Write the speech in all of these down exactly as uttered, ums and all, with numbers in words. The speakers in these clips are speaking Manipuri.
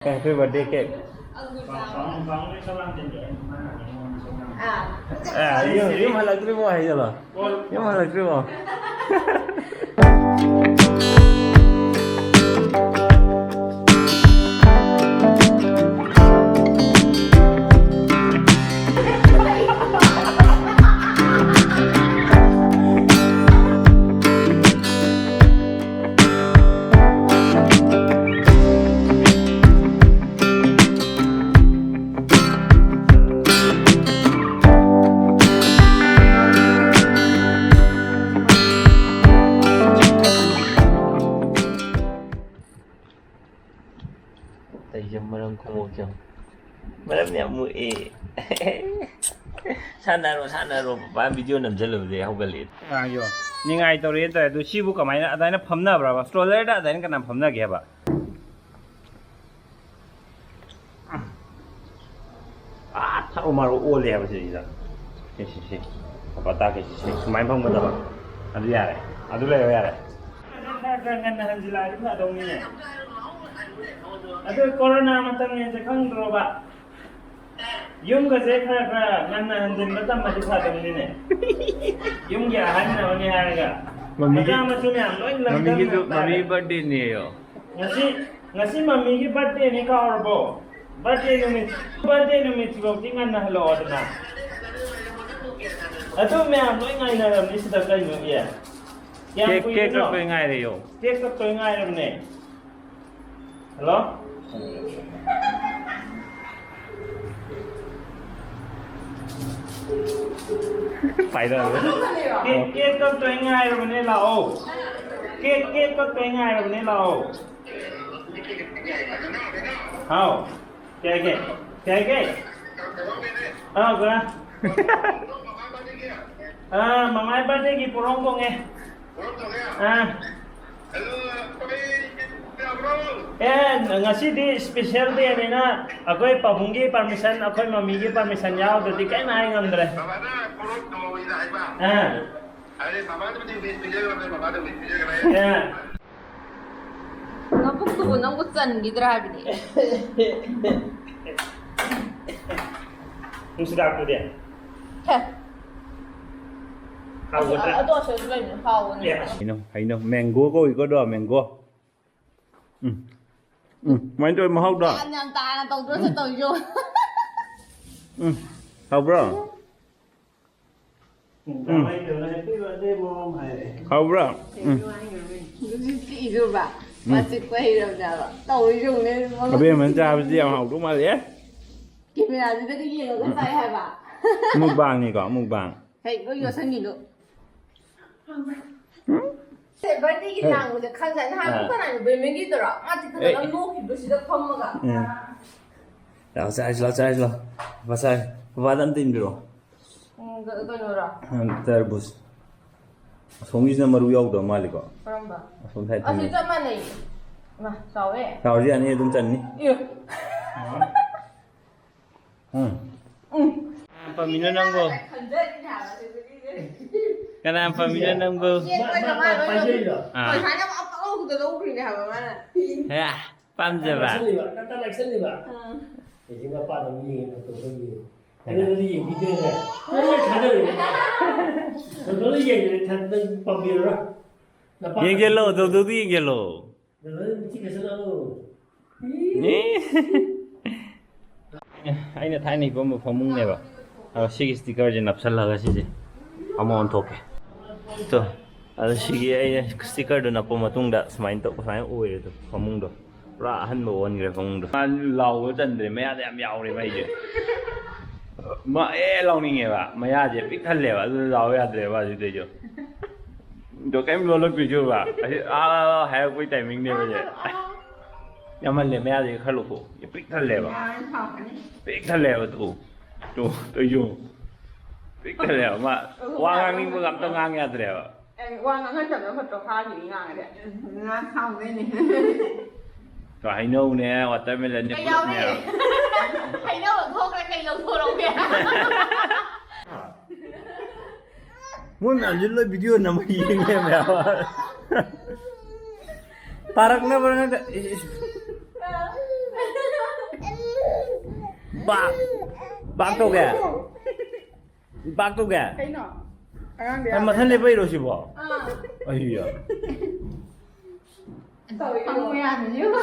Happy birthday cake. ꯑꯥ, ꯌꯨꯝ, ꯌꯨꯝ ꯍꯜꯂꯛꯇ꯭ꯔꯤꯕꯣ ꯍꯥꯏꯖꯜꯂꯣ꯫ ꯌꯨꯝ ꯍꯜꯂꯛꯇ꯭ꯔꯤꯕꯣ? ꯑꯩꯁꯦ ꯃꯔꯝ ꯈꯨꯝꯃꯛꯀꯦ꯫ ꯃꯔꯝ ꯌꯥꯝ ꯃꯣꯛꯑꯦ꯫ ꯁꯥꯟꯅꯔꯣ, ꯁꯥꯟꯅꯔꯣ꯫ Papa video ꯅꯝꯁꯤꯜꯂꯨꯕꯗꯒꯤ ꯍꯧꯒꯠꯂꯛꯑꯦ꯫ ꯑꯉꯥꯡꯁꯤꯕꯣ ꯅꯤꯡꯉꯥꯏ ꯇꯧꯔꯛꯑꯦ ꯇꯧꯔꯦ꯫ ꯑꯗꯨ ꯁꯤꯕꯨ ꯀꯃꯥꯏꯅ ꯑꯗꯨꯃꯥꯏꯅ ꯐꯝꯅꯕ꯭ꯔꯕ? ꯁ꯭ꯇ꯭ꯔꯣꯂꯔꯗ ꯑꯗꯨꯃꯥꯏꯅ ꯀꯅꯥ ꯐꯝꯅꯒꯦ ꯍꯥꯏꯕ? ꯑꯥ, ꯊꯛꯎ ꯃꯥꯔꯣ ꯑꯣꯜꯂꯦ ꯍꯥꯏꯕ ꯁꯤꯗꯩꯁꯤꯗ꯫ ꯁꯤ, ꯁꯤ, ꯁꯤ꯫ ꯄꯄꯥ ꯇꯥꯛꯀꯦ ꯁꯤ, ꯁꯤ꯫ ꯁꯨꯃꯥꯏꯅ ꯐꯝꯒꯗꯕ꯫ ꯑꯗꯨ ꯌꯥꯔꯦ꯫ ꯑꯗꯨ ꯂꯩꯔꯣ ꯌꯥꯔꯦ꯫ ꯈꯔ, ꯈꯔ ꯉꯟꯅ ꯍꯟꯖꯤꯜꯂꯛꯑꯗꯤ ꯐꯗꯧꯅꯤꯅꯦ꯫ ꯑꯗꯨ ꯀꯣꯔꯣꯅꯥ ꯃꯇꯝꯅꯦꯁꯦ ꯈꯪꯗ꯭ꯔꯣꯕ? ꯌꯨꯝꯒꯁꯦ ꯈꯔ, ꯈꯔ ꯉꯟꯅ ꯍꯟꯖꯤꯟꯕ ꯇꯝꯃꯗꯤ ꯐꯗꯧꯅꯤꯅꯦ꯫ ꯌꯨꯝꯒꯤ ꯑꯍꯟ ꯑꯃꯅꯤ ꯍꯥꯏꯔꯒ꯫ ꯃꯃꯤꯒꯤ, ꯃꯆꯥ ꯃꯁꯨ ꯃꯌꯥꯝ ꯂꯣꯏ ꯂꯪꯊꯣꯛ ꯃꯃꯤꯒꯤꯁꯨ, ꯂꯪꯊꯣꯛ ꯃꯃꯤ ꯇꯥꯔꯦ꯫ ꯕꯥꯔꯗꯦꯅꯦꯌꯣ꯫ ꯉꯁꯤ, ꯉꯁꯤ ꯃꯃꯤꯒꯤ ꯕꯥꯔꯗꯦꯅꯦ ꯀꯥꯎꯔꯕꯣ? ꯕꯥꯔꯗꯦ ꯅꯨꯃꯤꯠ, ꯕꯥꯔꯗꯦ ꯅꯨꯃꯤꯠꯁꯤꯐꯥꯎꯗꯤ ꯉꯟꯅ ꯍꯜꯂꯛꯑꯣꯗꯅ꯫ ꯑꯗꯨ ꯃꯌꯥꯝ ꯂꯣꯏ ꯉꯥꯏꯅꯔꯝꯅꯤ ꯁꯤꯗ ꯀꯩꯅꯣꯒꯤ꯫ ꯀꯌꯥꯝ ꯀꯦꯛ, ꯀꯦꯛ ꯀꯨꯏꯗꯣꯏꯅꯣ? ꯀꯛꯄꯩ ꯉꯥꯏꯔꯤꯌꯣ꯫ ꯀꯦꯛ ꯀꯛꯄꯩ ꯉꯥꯏꯔꯕꯅꯦ꯫ ꯍꯜꯂꯣ? ꯄꯥꯏꯔꯛꯑꯔꯣꯏ꯫ ꯀꯦꯛ, ꯀꯦꯛ ꯀꯛꯇꯣꯏ ꯉꯥꯏꯔꯕꯅꯦ, ꯂꯥꯛꯑꯣ꯫ ꯀꯦꯛ, ꯀꯦꯛ ꯀꯛꯇꯣꯏ ꯉꯥꯏꯔꯕꯅꯦ, ꯂꯥꯛꯑꯣ꯫ ꯍꯥꯎ꯫ ꯀꯩ ꯍꯥꯏꯒꯦ? ꯀꯩ ꯍꯥꯏꯒꯦ? ꯑꯥ, ꯀꯅꯥ? ꯑꯥ, ꯃꯃꯥꯏ ꯕꯥꯔꯗꯦꯒꯤ ꯄꯣꯔꯣꯝ ꯈꯣꯡꯉꯦ꯫ ꯑꯥ꯫ ꯑꯦ, ꯉꯁꯤꯗꯤ special dayꯅꯤꯅ ꯑꯩꯈꯣꯏ ꯄꯥꯕꯨꯡꯒꯤ permission, ꯑꯩꯈꯣꯏ ꯃꯃꯤꯒꯤ permission ꯌꯥꯎꯗ꯭ꯔꯗꯤ ꯀꯩꯝ ꯍꯥꯏ ꯉꯝꯗ꯭ꯔꯦ꯫ ꯑꯥ꯫ ꯑꯥ꯫ ꯂꯧꯕꯨꯛ ꯑꯗꯨꯕꯨ ꯅꯪꯕꯨ ꯆꯟꯈꯤꯗ꯭ꯔꯥ ꯍꯥꯏꯕꯅꯤ꯫ ꯅꯨꯡꯁꯤꯗꯥꯛꯇꯨꯗꯤ ꯍꯦ, ꯍꯥꯎꯒꯗ꯭ꯔꯥ? ꯑꯗꯨ ꯑꯁꯣꯏꯕ ꯂꯩꯕꯅꯤ ꯍꯥꯎꯕꯅꯤ꯫ ꯑꯦ, ꯍꯩꯅꯧ ꯍꯩꯅꯧ ꯃꯦꯡꯒꯣ ꯀꯧꯏꯀꯣ ꯑꯗꯣ ꯃꯦꯡꯒꯣ꯫ ꯎꯝ ꯎꯝ ꯀꯃꯥꯏꯅ ꯇꯧꯋꯤ ꯃꯍꯥꯎꯗꯣ? ꯌꯥꯝ ꯌꯥꯝ ꯇꯥꯅ ꯇꯧꯗ꯭ꯔꯣꯁꯦ ꯇꯧꯔꯤꯁꯨ꯫ ꯎꯝ ꯍꯥꯎꯕ꯭ꯔꯣ? ꯀꯃꯥꯏꯅ ꯇꯧꯔꯒ ꯍꯦꯄꯤ ꯕꯥꯔꯗꯦ ꯃꯣꯝ ꯍꯥꯏꯔꯦ꯫ ꯍꯥꯎꯕ꯭ꯔꯣ? ꯎꯝ ꯅꯨꯡꯁꯤꯠ ꯆꯤꯛꯏꯗꯨꯕ꯫ ꯃꯥ ꯆꯤꯛꯄ ꯍꯩꯔꯕꯅꯦꯕ꯫ ꯇꯧꯔꯤꯁꯨ ꯌꯦꯡꯉꯨꯅꯦ꯫ ꯑꯕꯦꯝꯃꯅ ꯆꯥꯕꯁꯤꯗꯤ ꯌꯥꯝ ꯍꯥꯎꯗꯧ ꯃꯥꯜꯂꯦ꯫ ꯀꯦꯃꯦꯔꯥꯁꯤꯗꯒ ꯌꯦꯡꯉꯒ ꯆꯥꯏ ꯍꯥꯏꯕ꯫ ꯃꯨꯛꯕꯥꯡꯅꯤꯀꯣ ꯃꯨꯛꯕꯥꯡ꯫ ꯍꯩ ꯂꯣꯏ ꯌꯣꯠꯁꯟꯈꯤꯅꯨ꯫ ꯁꯦ ꯕꯥꯔꯗꯦꯒꯤ ꯂꯥꯡꯕꯁꯦ ꯈꯪꯖꯥꯠ ꯅꯍꯥꯟ ꯑꯃꯨꯛ ꯀꯅꯥꯅꯣ ꯕꯦꯃꯦꯟꯒꯤꯗꯨꯔꯣ? ꯃꯥꯗꯤ ꯐꯖꯅ ꯅꯣꯛꯈꯤꯕꯗꯣ ꯁꯤꯗ ꯐꯝꯃꯒ꯫ ꯎꯝ ꯂꯥꯛꯑꯣ ꯆꯥꯔꯁꯤ ꯂꯥꯛꯑꯣ ꯆꯥꯔꯁꯤ ꯂꯥꯛꯑꯣ꯫ ꯄꯄꯥ ꯆꯥꯔꯁꯤ ꯄꯄꯥꯗ ꯑꯝꯇ ꯏꯟꯕꯤꯔꯛꯑꯣ꯫ ꯎꯝ, ꯀ- ꯀꯩꯅꯣꯔꯣ? ꯇꯔꯕꯨꯖ꯫ ꯑꯁꯣꯝꯒꯤꯁꯤꯅ ꯃꯔꯨ ꯌꯥꯎꯗꯕ ꯃꯥꯜꯂꯤꯀꯣ꯫ ꯀꯔꯝꯕ? ꯑꯁꯣꯝ ꯁꯥꯏꯠ ꯑꯁꯤ ꯊꯪꯕ꯫ ꯆꯞ ꯃꯥꯟꯅꯩ꯫ ꯃꯥ ꯆꯥꯎꯋꯦ꯫ ꯆꯥꯎꯔꯁꯨ ꯌꯥꯅꯤ ꯑꯗꯨꯝ ꯆꯟꯅꯤ꯫ ꯏꯌꯨ꯫ ꯎꯝ꯫ ꯄꯥꯝꯃꯤꯅꯣ ꯅꯪꯕꯣ? ꯈꯟꯖꯔꯤꯅꯦ ꯍꯥꯏꯕ ꯑꯗꯨꯗꯤ꯫ ꯀꯅꯥ ꯄꯥꯝꯃꯤꯅꯣ ꯅꯪꯕꯣ? ꯌꯦꯟ ꯑꯣꯏꯅ ꯃꯥ ꯂꯣꯏ ꯂꯧ-, ꯄꯥꯏꯖꯔꯤꯔꯣ? ꯑꯥ꯫ ꯄꯩꯁꯥꯅ ꯑꯃ ꯄꯪꯂꯧꯗ ꯂꯧꯈ꯭ꯔꯤꯅꯦ ꯍꯥꯏꯕ ꯃꯥꯅ꯫ ꯍꯦ, ꯄꯥꯝꯖꯕ꯫ ꯅꯛꯁꯜꯂꯤꯕ ꯀꯟꯅ ꯅꯛꯁꯜꯂꯤꯕ꯫ ꯎꯝ꯫ ꯑꯩꯁꯤ ꯃꯄꯥꯟꯗ ꯑꯃꯨꯛ ꯌꯦꯡꯉꯦ ꯐꯣꯇꯣ ꯈꯔ ꯌꯦꯡꯉꯦ꯫ ꯑꯩꯉꯣꯟꯗꯗꯤ ꯌꯦꯡꯕꯤꯗꯦꯅꯦ꯫ ꯂꯣꯏ ꯊꯥꯗꯔꯦ꯫ ꯗꯣꯛꯇꯔꯗ ꯌꯦꯡꯗ꯭ꯔꯗꯤ ꯊꯥꯗ ꯄꯥꯝꯕꯤꯔꯔꯣꯏ꯫ ꯅꯄꯥ ꯌꯦꯡꯁꯤꯜꯂꯣ ꯗꯣꯛꯇꯔꯗꯨ ꯌꯦꯡꯁꯤꯜꯂꯣ꯫ ꯗꯣꯛꯇꯔꯗ ꯃꯊꯤ ꯈꯠꯆꯜꯂꯛꯑꯅꯨ꯫ ꯑꯦ꯫ ꯑꯩꯅ ꯊꯥꯏꯅ ꯍꯤꯞꯄꯝꯕ ꯐꯃꯨꯡꯅꯦꯕ꯫ ꯑꯗꯣ ꯁꯤꯒꯤ ꯁ꯭ꯇꯤꯀꯔꯁꯦ ꯅꯞꯁꯜꯂꯒ ꯁꯤꯁꯦ ꯑꯃꯨꯛ ꯑꯣꯟꯊꯣꯛꯀꯦ꯫ ꯇꯣ꯫ ꯑꯗꯣ ꯁꯤꯒꯤ ꯑꯩ ꯁ꯭ꯇꯤꯀꯔꯗꯣ ꯅꯞꯄ ꯃꯇꯨꯡꯗ ꯁꯨꯃꯥꯏꯅ ꯇꯧ ꯁꯨꯃꯥꯏꯅ ꯑꯣꯏꯔꯦ ꯑꯗꯣ ꯐꯃꯨꯡꯗꯣ꯫ ꯄꯨꯔꯥ ꯑꯍꯟꯕ ꯑꯣꯟꯈ꯭ꯔꯦ ꯐꯃꯨꯡꯗꯣ꯫ ꯃꯥ ꯂꯥꯎꯕ ꯆꯟꯗ꯭ꯔꯦ ꯃꯌꯥꯗ ꯌꯥꯝ ꯌꯥꯎꯔꯦ ꯃꯩꯁꯦ꯫ ꯃꯥ ꯑꯦ ꯂꯥꯎꯅꯤꯡꯉꯦꯕ ꯃꯌꯥꯁꯦ ꯄꯤꯛ ꯊꯜꯂꯦꯕ ꯑꯗꯨ ꯂꯥꯎ ꯌꯥꯗ꯭ꯔꯦꯕ ꯑꯗꯨꯗꯩꯁꯨ꯫ ꯑꯗꯣ ꯀꯩꯝ ꯂꯣꯜꯂꯛꯇꯣꯏꯁꯨꯕ ꯑꯁꯤ ꯑꯥ ꯍꯥꯏꯔꯛꯄꯩ ꯇꯥꯏꯃꯤꯡꯅꯦꯕꯁꯦ꯫ ꯌꯥꯝꯃꯜꯂꯦ ꯃꯌꯥꯗꯒꯤ ꯈꯔ ꯂꯧꯊꯣꯛꯑꯣ꯫ ꯄꯤꯛ ꯊꯜꯂꯦꯕ꯫ ꯄꯤꯛ ꯊꯜꯂꯦꯕ ꯇꯨ꯫ ꯇꯨ ꯇꯨ ꯌꯨ꯫ ꯄꯤꯛ ꯊꯜꯂꯦꯕ ꯃꯥ ꯋꯥ ꯉꯥꯡꯅꯤꯡꯕꯒ ꯑꯝꯇ ꯉꯥꯡ ꯌꯥꯗ꯭ꯔꯦꯕ꯫ ꯑꯦ, ꯋꯥ ꯉꯥꯡꯍꯟꯗꯕꯅ ꯐꯠꯇ꯭ꯔꯣ ꯐꯥꯈꯤꯅꯤ ꯉꯥꯡꯉꯗꯤ꯫ ꯉꯥ ꯈꯥꯎꯗꯣꯏꯅꯦ꯫ ꯇꯣ ꯍꯩꯅꯧꯅꯦ ꯋꯥꯇꯔꯃꯦꯂꯟꯅꯦ ꯀꯩ ꯄꯨꯂꯞꯅꯦ꯫ ꯌꯥꯎꯔꯤ? ꯍꯩꯅꯧ ꯂꯧꯊꯣꯛꯈ꯭ꯔꯦ ꯀꯩ ꯂꯧꯊꯣꯔꯛꯎꯒꯦ? ꯃꯣꯏ ꯃꯌꯥꯝꯁꯤ ꯂꯣꯏ ꯚꯤꯗꯤꯑꯣ ꯅꯝꯃ ꯌꯦꯡꯉꯦ ꯃꯌꯥꯝ꯫ ꯇꯥꯔꯛꯅꯕ ꯅꯠꯇ-, ꯏꯁ, ꯏꯁ꯫ ꯕꯥꯛ! ꯕꯥꯛ ꯇꯧꯒꯦ? ꯕꯥꯛ ꯇꯧꯒꯦ? ꯀꯩꯅꯣ? ꯑꯉꯥꯡꯗꯤ ꯑ, ꯃꯊꯟ ꯌꯥꯝ ꯂꯦꯞꯄꯛꯏꯔꯣ ꯁꯤꯕꯣ? ꯑꯥ꯫ ꯑꯩꯌꯥ꯫ ꯇꯧꯋꯦ꯫ ꯐꯝꯃꯨ ꯌꯥꯗ꯭ꯔꯤꯕ꯫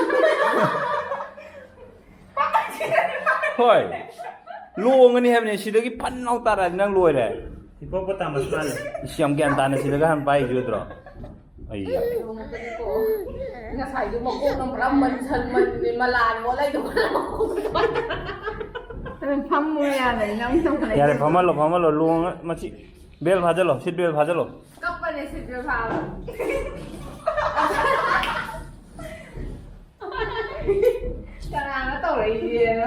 ꯍꯣꯏ꯫ ꯂꯣꯡꯉꯅꯤ ꯍꯥꯏꯕꯅꯦ, ꯁꯤꯗꯒꯤ ꯐꯟ ꯂꯥꯎ ꯇꯥꯔꯛꯑꯗꯤ ꯅꯪ ꯂꯣꯏꯔꯦ꯫ ꯍꯤꯄꯣꯄꯣꯇꯥꯃꯁ ꯃꯥꯜꯂꯦ꯫ ꯏꯁ, ꯌꯥꯝ ꯒ꯭ꯌꯥꯟ ꯇꯥꯅ ꯁꯤꯗꯒ ꯍꯥꯟꯅ ꯄꯥꯏꯔꯤꯁꯤ ꯎꯗ꯭ꯔꯣ? ꯑꯩꯌꯥ꯫ ꯉꯁꯥꯏꯗꯣ ꯃꯀꯣꯛꯅ ꯄꯨꯔꯥ ꯃꯟꯁꯟ ꯃꯟꯕꯅꯦ, ꯃꯂꯥꯅ ꯑꯣꯜꯂꯛꯏꯗꯣ ꯈꯔ ꯃꯀꯣꯛꯅ꯫ ꯑꯗꯨꯝ ꯐꯝꯃꯨ ꯌꯥꯗ꯭ꯔꯗꯤ ꯅꯪ ꯇꯧꯈꯠꯂꯛꯏꯗꯣ꯫ ꯌꯥꯔꯦ, ꯐꯝꯍꯜꯂꯣ, ꯐꯝꯍꯜꯂꯣ, ꯂꯣꯡꯉ ꯃꯁꯤ꯫ ꯕꯦꯜ ꯐꯥꯖꯜꯂꯣ, ꯁꯤꯠ ꯕꯦꯜ ꯐꯥꯖꯜꯂꯣ꯫ ꯀꯞꯄꯅꯦ ꯁꯤꯠ ꯕꯦꯜ ꯐꯥꯕ꯫ ꯀꯅꯥꯅꯣ ꯇꯧꯔꯛꯏꯁꯦꯅ꯫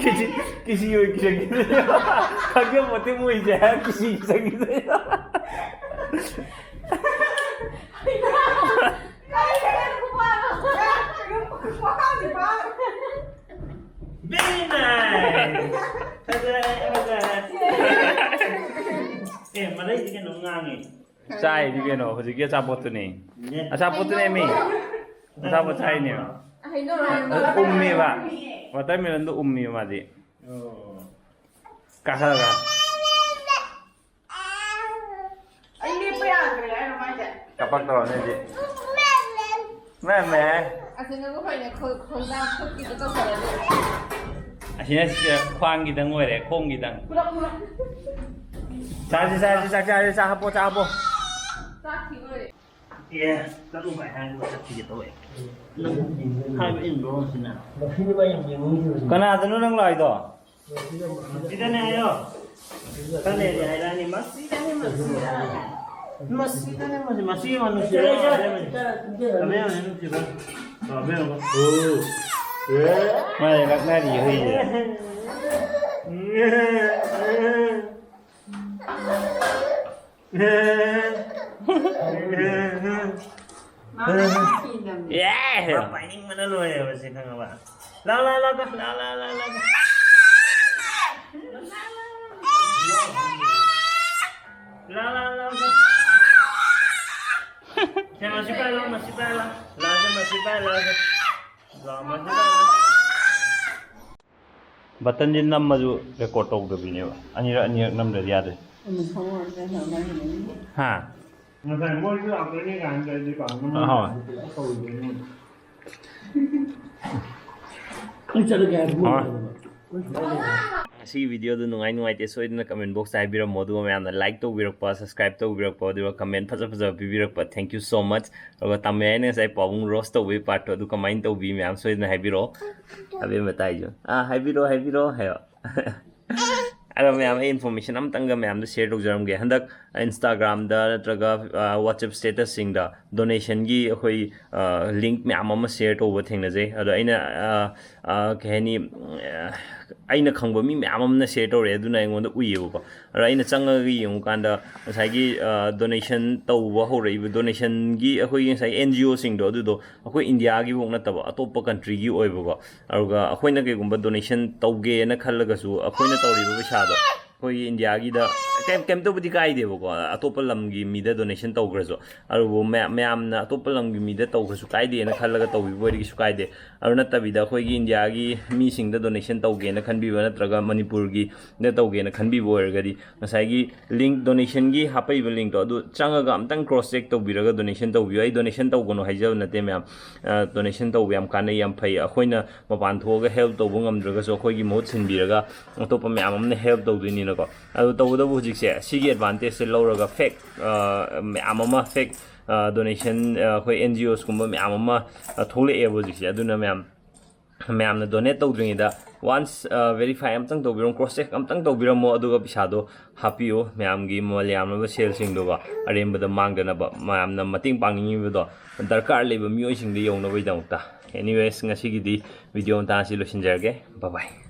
ꯀꯤꯁꯤ, ꯀꯤꯁꯤ ꯑꯣꯏ ꯀꯤꯁꯟꯈꯤꯗꯣꯏꯅꯦ꯫ ꯈꯪꯖꯄꯣꯠꯇꯦ ꯃꯣꯏꯁꯦ ꯍꯥꯏꯔ ꯀꯤꯁꯤ ꯀꯤꯁꯟꯈꯤꯗꯣꯏꯅꯦ꯫ Very nice! ꯐꯖꯔꯦ, ꯐꯖꯔꯦ꯫ ꯑꯦ, ꯃꯔꯩꯗꯤ ꯀꯩꯅꯣꯝ ꯉꯥꯡꯉꯦ꯫ ꯆꯥꯏꯗꯤ ꯀꯩꯅꯣ, ꯍꯧꯖꯤꯛꯀꯤ ꯑꯆꯥꯄꯣꯠꯇꯨꯅꯦ꯫ ꯅꯦ꯫ ꯑꯆꯥꯄꯣꯠꯇꯨꯅꯦ ꯃꯤ꯫ ꯑꯆꯥꯄꯣꯠ ꯆꯥꯏꯅꯦ꯫ ꯍꯩꯅꯧ ꯍꯥꯏꯕ꯫ ꯎꯝꯃꯦꯕ꯫ Watermelon ꯗꯣ ꯎꯝꯃꯦꯕ ꯃꯥꯗꯤ꯫ ꯑꯣ꯫ ꯀꯥꯈꯠꯂꯒ꯫ ꯑꯩ ꯂꯦꯞꯄ ꯌꯥꯗ꯭ꯔꯦ ꯍꯥꯏꯔꯣ ꯃꯥꯏꯁꯦ? ꯀꯄꯛ ꯇꯧꯔꯅꯤ ꯍꯧꯖꯤꯛ꯫ ꯃꯦ, ꯃꯦ꯫ ꯑꯁꯤ ꯅꯪ ꯍꯣꯏꯅꯦ ꯈꯣ-, ꯈꯣꯡꯗꯥ ꯈꯨꯠꯀꯤꯗꯣ ꯇꯧꯁꯜꯂꯅꯤ꯫ ꯑꯁꯤꯅ ꯁꯤꯗ ꯈ꯭ꯋꯥꯡꯒꯤꯗꯪ ꯑꯣꯏꯔꯦ, ꯈꯣꯡꯒꯤꯗꯪ꯫ ꯄꯨꯂꯞ, ꯄꯨꯂꯞ꯫ ꯆꯥꯁꯤ, ꯆꯥꯁꯤ, ꯆꯥꯛ ꯆꯥꯁꯤ, ꯆꯥꯛ ꯍꯥꯞꯄꯣ, ꯆꯥꯛ ꯍꯥꯞꯄꯣ꯫ ꯆꯥꯛ ꯊꯤꯗꯣꯔꯦ꯫ ꯑꯦ, ꯆꯠꯂꯨ ꯚꯥꯏ ꯍꯥꯏꯔꯒ ꯆꯠꯈꯤꯒꯦ ꯇꯧꯋꯦ꯫ ꯅꯪ ꯍꯥꯏꯕ ꯏꯟꯕ꯭ꯔꯣ ꯁꯤꯅ? ꯀꯅꯥꯗꯅꯣ ꯅꯪ ꯂꯥꯛꯏꯗꯣ? ꯃꯁꯤꯗꯅꯦ ꯍꯥꯏꯌꯣ꯫ ꯈꯔ ꯂꯩꯔꯗꯤ ꯍꯥꯏꯔꯛꯑꯅꯤ꯫ ꯃꯁꯤꯗꯅꯦ, ꯃꯁꯤꯗ꯫ ꯃꯁꯤꯗꯅꯦ, ꯃꯁꯤ, ꯃꯁꯤ ꯌꯥꯝ ꯅꯨꯡꯁꯤꯕ꯫ ꯑꯕꯦꯝꯃꯅꯦ ꯅꯨꯡꯁꯤꯕ꯫ ꯑꯕꯦꯝꯃ꯫ ꯃꯥꯅꯦ, ꯂꯛꯅꯔꯤ ꯍꯨꯏꯁꯦ꯫ ꯃꯥꯅ ꯌꯥꯝꯃꯤ꯫ ꯑꯦ! ꯃꯥ ꯄꯥꯏꯅꯤꯡꯕꯅ ꯂꯣꯏꯔꯦꯕ ꯁꯤ, ꯈꯪꯉꯕ? ꯂꯥ, ꯂꯥ, ꯂꯥ, ꯂꯥ, ꯂꯥ, ꯂꯥ, ꯂꯥ, ꯂꯥ꯫ ꯂꯥ, ꯂꯥ, ꯂꯥ, ꯂꯥ꯫ ꯁꯦ, ꯃꯁꯤ ꯄꯥꯏ ꯂꯥ, ꯃꯁꯤ ꯄꯥꯏ ꯂꯥ꯫ ꯂꯥ, ꯁꯦ, ꯃꯁꯤ ꯄꯥꯏ ꯂꯥ, ꯁꯦ꯫ ꯂꯥ, ꯃꯁꯤ ꯄꯥꯏ ꯂꯥ꯫ ꯕꯇꯟꯁꯦ ꯅꯝꯃꯁꯨ ꯔꯦꯀꯣꯔꯗ ꯇꯧꯗꯕꯤꯅꯦꯕ꯫ ꯑꯅꯤꯔꯛ, ꯑꯅꯤꯔꯛ ꯅꯝꯗ꯭ꯔꯗꯤ ꯌꯥꯗ꯭ꯔꯦ꯫ ꯍꯥ? ꯉꯁꯥꯏ ꯃꯣꯏꯁꯨ ꯂꯥꯛꯇꯣꯏꯅꯦ ꯀꯥꯏꯅ ꯇꯧꯔꯗꯤ ꯄꯥꯛꯅ ꯑꯍꯣꯏ꯫ ꯇꯧꯔꯣꯏꯗꯣꯏꯅꯦ꯫ ꯑꯩ ꯆꯠꯂꯒꯦ ꯍꯥꯏꯕ ꯍꯣꯏ꯫ ꯃꯣꯏ ꯉꯁꯤꯒꯤ ꯚꯤꯗꯤꯑꯣꯗꯨ ꯅꯨꯡꯉꯥꯏ ꯅꯨꯡꯉꯥꯏꯇꯦ ꯁꯣꯏꯗꯅ comment box ꯇ ꯍꯥꯏꯕꯤꯔꯝꯃꯣ, ꯑꯗꯨꯒ ꯃꯌꯥꯝꯅ like ꯇꯧꯕꯤꯔꯛꯄ, subscribe ꯇꯧꯕꯤꯔꯛꯄ, ꯑꯗꯨꯒ comment ꯐꯖ ꯐꯖꯕ ꯄꯤꯕꯤꯔꯛꯄ, thank you so much꯫ ꯑꯗꯨꯒ ꯇꯥꯃꯣ ꯌꯥꯏꯅ ꯉꯁꯥꯏ ꯄꯥꯕꯨꯡ roast ꯇꯧꯕꯒꯤ part ꯇꯣ ꯑꯗꯨ ꯀꯃꯥꯏꯅ ꯇꯧꯕꯤ ꯃꯌꯥꯝ ꯁꯣꯏꯗꯅ ꯍꯥꯏꯕꯤꯔꯛꯑꯣ꯫ ꯑꯕꯦꯝꯃ ꯇꯥꯏꯁꯨ꯫ ꯑꯥ, ꯍꯥꯏꯕꯤꯔꯛꯑꯣ, ꯍꯥꯏꯕꯤꯔꯛꯑꯣ ꯍꯥꯏꯌꯣ꯫ ꯑꯗꯣ ꯃꯌꯥꯝ, ꯑꯩ information ꯑꯃꯇꯪꯒ ꯃꯌꯥꯝꯗ share ꯇꯧꯖꯔꯝꯒꯦ꯫ ꯍꯟꯗꯛ Instagram ꯗ ꯅꯠꯇ꯭ꯔꯒ, ꯑ, WhatsApp status ꯁꯤꯡꯗ donation ꯒꯤ ꯑꯩꯈꯣꯏ, ꯑ, link ꯃꯌꯥꯝ ꯑꯃ share ꯇꯧꯕ ꯊꯦꯡꯅꯖꯩ꯫ ꯑꯗꯣ ꯑꯩꯅ, ꯑ, ꯑ, ꯀꯩ ꯍꯥꯏꯅꯤ, ꯑ, ꯑꯩꯅ ꯈꯪꯕ ꯃꯤ ꯃꯌꯥꯝ ꯑꯃꯅ share ꯇꯧꯔꯛꯑꯦ, ꯑꯗꯨꯅ ꯑꯩꯉꯣꯟꯗ ꯎꯏꯌꯦꯕꯀꯣ꯫ ꯑꯗꯣ ꯑꯩꯅ ꯆꯪꯉꯒ ꯌꯦꯡꯉꯨꯀꯥꯟꯗ ꯉꯁꯥꯏꯒꯤ, ꯑ, donation ꯇꯧꯕ ꯍꯧꯔꯛꯏꯕ, donation ꯒꯤ ꯑꯩꯈꯣꯏꯒꯤ ꯉꯁꯥꯏ N G O ꯁꯤꯡꯗꯣ, ꯑꯗꯨꯗꯣ ꯑꯩꯈꯣꯏ ꯏꯟꯗꯤꯌꯥꯒꯤꯐꯧ ꯅꯠꯇꯕ ꯑꯇꯣꯞꯄ country ꯒꯤ ꯑꯣꯏꯕꯀꯣ꯫ ꯑꯗꯨꯒ ꯑꯩꯈꯣꯏꯅ ꯀꯩꯒꯨꯝꯕ donation ꯇꯧꯒꯦꯅ ꯈꯜꯂꯒꯁꯨ, ꯑꯩꯈꯣꯏꯅ ꯇꯧꯔꯤꯕ ꯄꯩꯁꯥꯗꯣ ꯑꯩꯈꯣꯏꯒꯤ ꯏꯟꯗꯤꯌꯥꯒꯤꯗ ꯀꯩꯝ-, ꯀꯩꯝꯇꯕꯨꯗꯤ ꯀꯥꯏꯗꯦꯕꯀꯣ, ꯑꯇꯣꯞꯄ ꯂꯝꯒꯤ ꯃꯤꯗ donation ꯇꯧꯈ꯭ꯔꯁꯨ꯫ ꯑꯗꯨꯕꯨ ꯃꯌꯥꯝ-, ꯃꯌꯥꯝꯅ ꯑꯇꯣꯞꯄ ꯂꯝꯒꯤ ꯃꯤꯗ ꯇꯧꯈ꯭ꯔꯁꯨ ꯀꯥꯏꯗꯦꯅ ꯈꯜꯂꯒ ꯇꯧꯕꯤꯕ ꯑꯣꯏꯔꯗꯤ ꯀꯩꯁꯨ ꯀꯥꯏꯗꯦ꯫ ꯑꯗꯨ ꯅꯠꯇꯕꯤꯗ ꯑꯩꯈꯣꯏꯒꯤ ꯏꯟꯗꯤꯌꯥꯒꯤ ꯃꯤꯁꯤꯡꯗ donation ꯇꯧꯒꯦꯅ ꯈꯟꯕꯤꯕ ꯅꯠꯇ꯭ꯔꯒ ꯃꯅꯤꯄꯨꯔꯒꯤꯗ ꯇꯧꯒꯦꯅ ꯈꯟꯕꯤꯕ ꯑꯣꯏꯔꯒꯗꯤ ꯉꯁꯥꯏꯒꯤ link, donation ꯒꯤ ꯍꯥꯞꯄꯛꯏꯕ link ꯇꯣ ꯑꯗꯨ ꯆꯪꯉꯒ ꯑꯝꯇꯪ cross check ꯇꯧꯕꯤꯔꯒ donation ꯇꯧꯕꯤꯌꯨ꯫ ꯑꯩ donation ꯇꯧꯒꯅꯨ ꯍꯥꯏꯖꯕ ꯅꯠꯇꯦ ꯃꯌꯥꯝ꯫ ꯑ, donation ꯇꯧꯕ ꯌꯥꯝ ꯀꯥꯟꯅꯩ, ꯌꯥꯝ ꯐꯩ꯫ ꯑꯩꯈꯣꯏꯅ ꯃꯄꯥꯟ ꯊꯣꯛꯑꯒ help ꯇꯧꯕ ꯉꯝꯗ꯭ꯔꯒꯁꯨ ꯑꯩꯈꯣꯏꯒꯤ ꯃꯍꯨꯠ ꯁꯤꯟꯕꯤꯔꯒ ꯑꯇꯣꯞꯄ ꯃꯌꯥꯝ ꯑꯃꯅ help ꯇꯧꯗꯣꯏꯅꯤꯅꯀꯣ꯫ ꯑꯗꯨ ꯇꯧꯕꯇꯕꯨ ꯍꯧꯖꯤꯛꯁꯦ ꯁꯤꯒꯤ advantage ꯁꯦ ꯂꯧꯔꯒ fake, ꯑ, ꯃꯌꯥꯝ ꯑꯃ fake, ꯑ, donation, ꯑ, ꯑꯩꯈꯣꯏ N G Os ꯀꯨꯝꯕ ꯃꯌꯥꯝ ꯑꯃ, ꯑ, ꯊꯣꯛꯂꯛꯑꯦꯕ ꯍꯧꯖꯤꯛꯁꯦ꯫ ꯑꯗꯨꯅ ꯃꯌꯥꯝ, ꯃꯌꯥꯝꯅ donate ꯇꯧꯗ꯭ꯔꯤꯉꯩꯗ once, ꯑ, verify ꯑꯝꯇꯪ ꯇꯧꯕꯤꯔꯝꯃꯣ, cross check ꯑꯝꯇꯪ ꯇꯧꯕꯤꯔꯝꯃꯣ, ꯑꯗꯨꯒ ꯄꯩꯁꯥꯗꯣ ꯍꯥꯞꯄꯤꯌꯣ꯫ ꯃꯌꯥꯝꯒꯤ ꯃꯃꯜ ꯌꯥꯝꯂꯕ ꯁꯦꯜꯁꯤꯡꯗꯣꯀꯣ ꯑꯔꯦꯝꯕꯗ ꯃꯥꯡꯗꯅꯕ, ꯃꯌꯥꯝꯅ ꯃꯇꯦꯡ ꯄꯥꯡꯅꯤꯡꯉꯤꯕꯗꯣ ꯗꯔꯀꯥꯔ ꯂꯩꯕ ꯃꯤꯑꯣꯏꯁꯤꯡꯗ ꯌꯧꯅꯕꯒꯤꯗꯃꯛꯇ꯫ Anyways, ꯉꯁꯤꯒꯤꯗꯤ video ꯃꯇꯥꯡ ꯑꯁꯤ ꯂꯣꯏꯁꯤꯟꯖꯔꯒꯦ꯫ Bye bye꯫